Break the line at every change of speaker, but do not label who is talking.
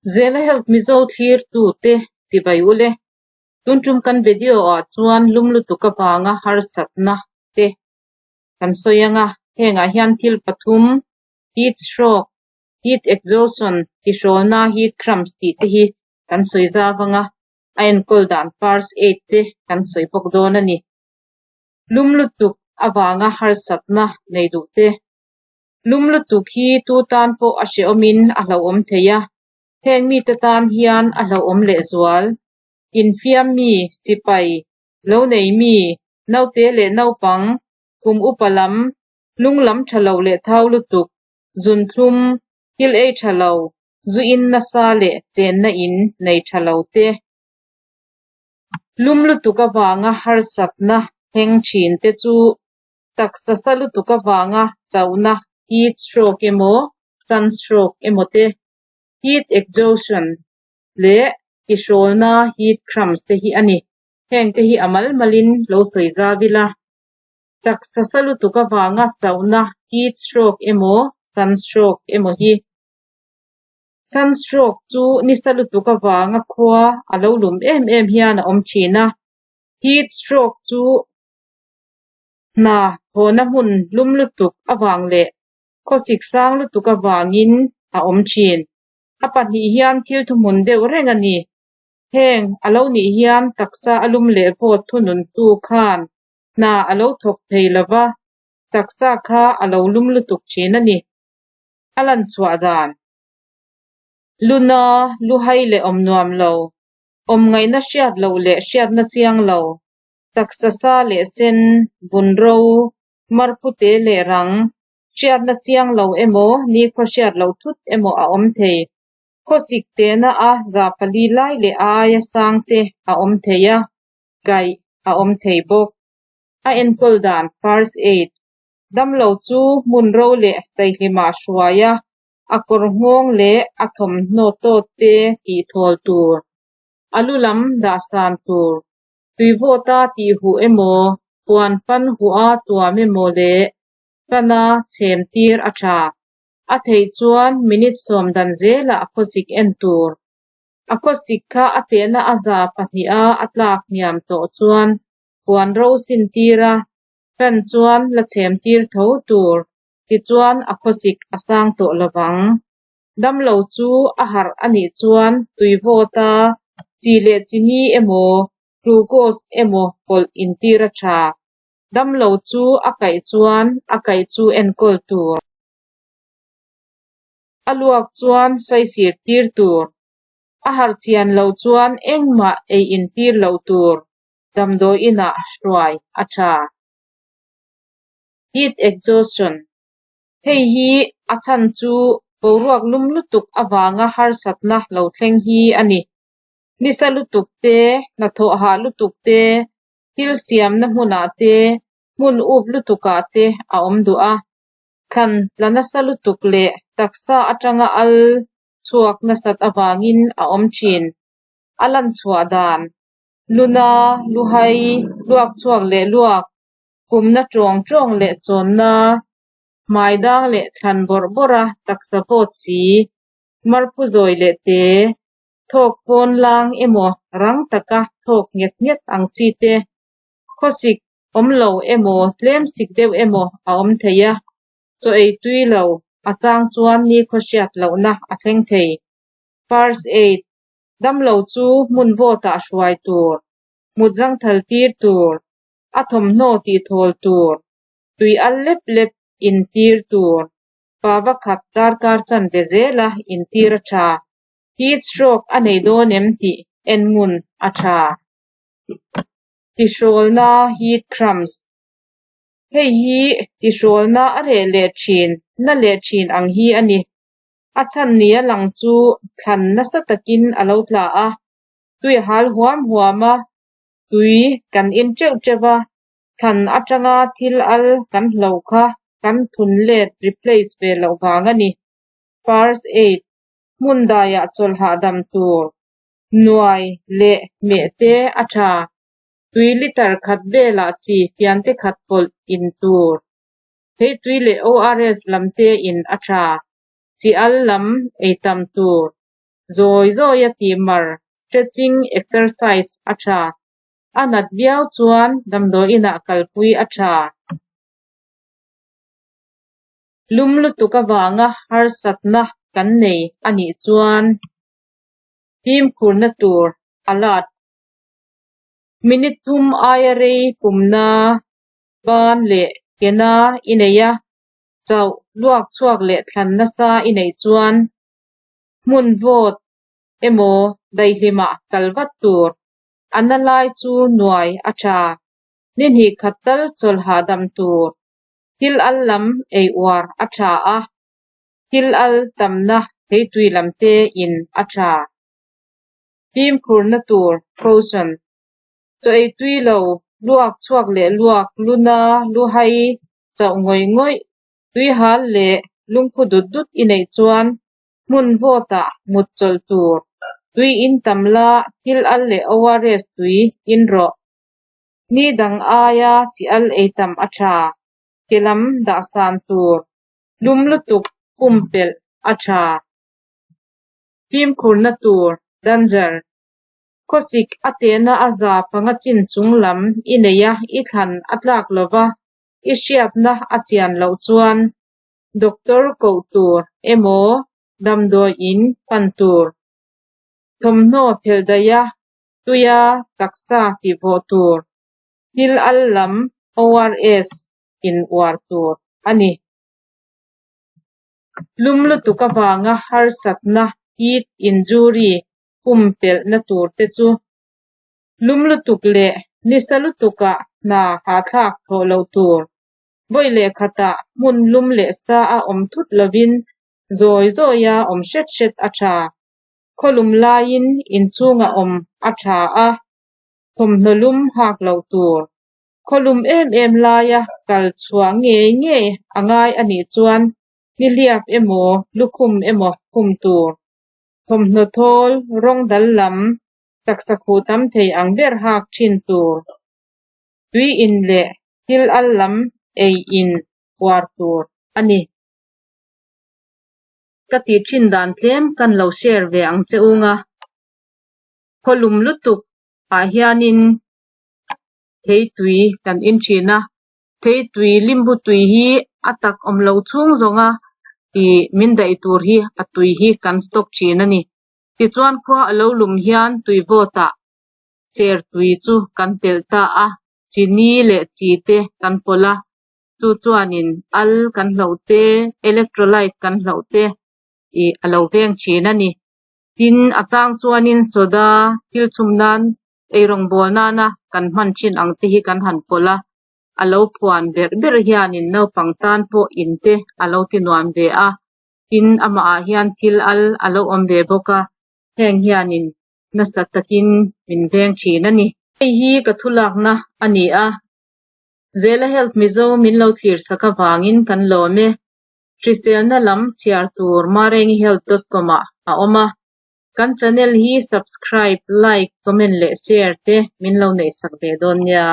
Zela Health Mizo thlirtute chibai ule. Tun tum kan video ah chuan lum lutuk avanga harsatna te kan sawi anga hengah hian thil pathum heat stroke, heat exhaustion, tihrawlna, heat cramps tih te hi kan sawi zau anga a enkawl dan first aid te kan sawi bawk dawn a ni. Lum lutuk avanga harsatna nei duh te. Lum lutuk hi tu tan pawh a hrehawmin a hlauhawm thei a, heng mite tan hian a hlauhawm lehzual. Infiam mi, sipai, lo nei mi, naute leh naupang, kum upa lam, lung lam tha lo leh thau lutuk, zunthlum, thil ei tha lo, zu in nasa leh chenna in nei tha lo te. Lum lutuk avanga harsatna thleng thin te chu taksa sa lutuk avanga chauhna heat stroke emaw sun stroke emaw te, heat exhaustion leh tihrawlna heat cramps te hi a ni. Heng te hi a mal malin lo sawi zau ila. Taksa sa lutuk avanga chauhna heat stroke emaw sun stroke emaw hi Sunstroke chu nisa lutuk avanga khua a lo lum em em hian a awm thin a. Heat stroke chu hna thawhna hmun lum lutuk avang leh khawsik sang lutuk avangin a awm thin. A pahnih hian thil thuhmun deuh reng a ni. Heng a lo nih hian taksa a lum leh vawt thununtu khan hna a lo thawk thei lova, taksa kha a lo lum lutuk thin a ni. A lan chhuah dan. Luna, luhai leh awm nuam lo, awm ngaihna hriat loh leh hriatna chiang lo, taksa sa leh sen, vun ro, marpute leh rang, hriatna chiang lo emaw, nikhua hriat loh thut emaw a awm thei. Khawsik tehna a za pali lai leh a aia sang te a awm thei a, gaih a awm thei bawk. A enkawl dan, First Aid, Damlo chu hmun ro leh taihlimah hruai a, a kawr nghawng leh a thawmhnaw tawt te tih thawl tur, a lu lam dahsan tur, tuivawta tih huh emaw, puan pan huha tuam emaw leh fana chhem tir a tha. A theih chuan minute sawm dan zelah khawsik en tur. A khawsik kha a tehna a za pahniha a tlak hniam tawh chuan puan ro sin tir a, Fan chuan la chhem tir tho tur, tichuan a khawsik a sang tawh lovang. Damlo chu a harh a nih chuan tui vawt a, chi leh chini emaw, glucose emaw pawlh intir a tha. Damlo chu a kaih chuan a kaih chu enkawl tur. A luak chuan saisir tir tur. A harh chian lo chuan engmah ei intir loh tur. Damdawi inah hruai a tha. Heat exhaustion, Hei hi a chhan chu boruak lum lutuk avanga harsatna lo thleng hi a ni. Nisa lutuk te, hnathawh hah lutuk te, thil siamna hmunah te, hmun up lutukah te a awm duh a. Thlan tla nasa lutuk leh taksa atanga al chhuak nasat avangin a awm thin. A lan chhuah dan Luna, luhai, luak chhuak leh luak, pumna tawng tawng leh chawnna, hmai dang leh thlan bawrh bawrh a taksa vawt si, marphu zawi leh te, thawk pawn lang emaw rang taka thawk nghet nghet ang chi te, khawsik awm lo emaw tlem sik deuh emaw a awm thei a, chaw ei tui lo, a chang chuan nikhua hriat lohna a thleng thei. First aid Damlo chu hmun vawtah hruai tur, mut zangthal tir tur, a thawmhnaw tih thawl tur, tui al lep lep in tir tur, pava khat darkar chanve zela in tir a tha, heat stroke a nei dawn em tih en ngun a tha. Tihrawlna heat cramps Hei hi tihrawlna a reh leh thin, na leh thin ang hi a ni. A chhan ni a lang chu thlan nasa takin a lo tla a, tui a hal huam huam a, tui kan in teuh teuh a, thlan atanga thil al kan hlo kha kan thun let, replace, ve loh vang a ni. First aid, hmun daiah chawlh hahdam tur, nuai leh meh te a tha, tui litre khat velah chi fiante khat pawlh in tur. Theitui leh ORS lam te in a tha, chi al lam ei tam tur. Zawi zawia tih mar, stretching exercise, a tha. A nat viau chuan damdawiinah kalpui a tha. Lum lutuk avanga harsatna kan nei a nih chuan fimkhurna tur alert. Minute thum aia rei pumna ban leh kena i nei a, chauh luak chhuak leh thlan nasa i neih chuan hmun vawt emaw daihlimah kal vat tur. A na lai chu nuai a tha. Ni hnih khat tal chawlh hahdam tur. Thil al lam ei uar a tha a, thil al tamna theitui lam te in a tha. Fimkhurna tur, Caution, Chaw ei tui lo, luak chhuak leh luak, luna, luhai, chauh ngawih ngawih, tuihal leh lungphu dut dut i neih chuan hmun vawtah mut chawlh tur, tui in tam la, thil al leh ORS tui in rawh. Ni dang aia chi al ei tam a tha, ke lam dahsan tur, lum lutuk pumpelh a tha. Fimkhurna tur, Danger, Khawsik a tehna a za panga chin chung lam i nei a, i thlan a tlak lova, i hriatna a chian loh chuan doctor koh tur emaw damdawi in pan tur. Thawmhnaw phelh daih a, tuia taksa tihvawh tur, thil al lam ORS in uar tur a ni. Lum lutuk avanga harsatna, heat injury, pumpelhna tur te chu lum lutuk leh nisa lutukah hna hahthlak thawh loh tur. Vawi leh khatah hmun lum leh sa a awm thut lovin zawi zawia awm hret hret a tha. Khawlum laiin inchhunga awm a tha a, thawmhnaw lum hak loh tur. Khawlum em em laia kal chhuah ngei ngei a ngai a nih chuan nihliap emaw lukhum emaw khum tur. Thawmhnaw thawl, rawng dal lam, taksa khuh tam thei ang ber hak thin tur. Tui in leh thil al lam ei in uar tur a ni. Ka tih thin dan tlem kan lo share ve ang che ung a. Khawlum lutuk ah hianin theitui kan in thin a, theitui limbu tui hi a tak awm lo chhung zawnga ih min daih tur hi a tui hi kan stock thin a ni. Tichuan khua a lo lum hian tui vawtah ser tui chu kan telh ta a, chini leh chi te kan pawlh a, chu chuanin al kan hloh te, electrolyte kan hloh te ih a lo veng thin a ni. Tin, a chang chuanin soda thil chhum nan Eirawngbawl nana kan hman thin ang te hi kan han pawlh a, a lo phuan berh berh hianin naupang tan pawh in te a lo ti nuam ve a, tin amahah hian thil al a lo awm ve bawk a, heng hianin nasa takin min veng thin a ni. Hei hi ka thulakna a ni a, Zela Health Mizo min lo thlir sak avangin kan lawm e. Hriselna lam chhiar tur marengihealth dot com ah a awm a, Kan channel hi subscribe, like, comment leh share te min lo neihsak ve dawn nia.